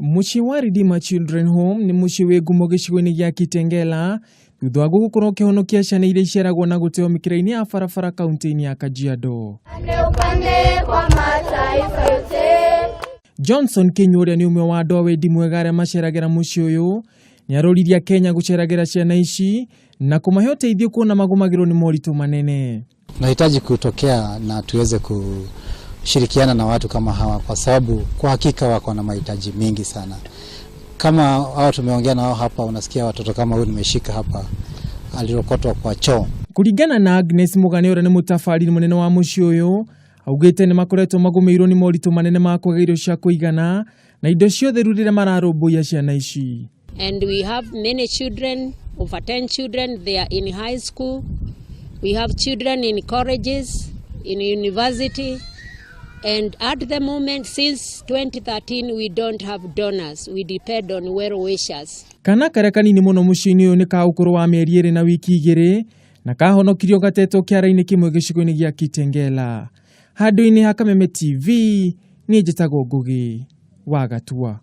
Mũciĩ wa Redeemer Children Home nĩ mũciĩ wĩ ngumo gĩcigo-inĩ gĩa Kitengela thutha waguo gũkorwo ũkĩhonokia ciana iria iceragwo na gũteo mĩkĩra-inĩ ya barabara kaunti-inĩ ya Kajiado. Upande kwa mataifa yote. Johnson Kinyua ũrĩa nĩ ũmwe wa andũ a wendi mwega arĩa maceragĩra mũciĩ ũyũ nĩ aroririe Kenya gũceragĩra ciana ici na kũmahe ũteithio kuona magũmagĩrwo nĩ moritũ manene. Tunahitaji kutokea na tuweze kushirikiana na watu kama hawa, kwa sababu kwa hakika wako na mahitaji mingi sana. Kama hawa tumeongea nao hapa, unasikia watoto kama huyu nimeshika hapa alirokotwa kwa choo. Kũringana na Agnes Mũgane ũrĩa nĩ mũtabarĩri mũnene wa mũciĩ ũyũ augĩte nĩ makoretwo magũmĩirwo nĩ moritũ manene ma kwaga irio cia kũigana na indo ciothe rĩu rĩrĩa mararũmbũiya ciana ici. And we have many children, over 10 children, they are in high school. We have children in colleges, in university. And at the moment, since 2013, we don't have donors. We depend on well-wishers. Kana karĩa kanini mũno mũciĩ-inĩ ũyũ nĩ ka ũkũrũ wa mĩeri 2 na wiki 2 na kahonokirio gatetwo kĩara-inĩ kĩmwe gĩcigo-inĩ gĩa Kitengela. Handũ-inĩ ha Kameme TV, niĩ njĩtagwo Ngũgĩ wa Gatua.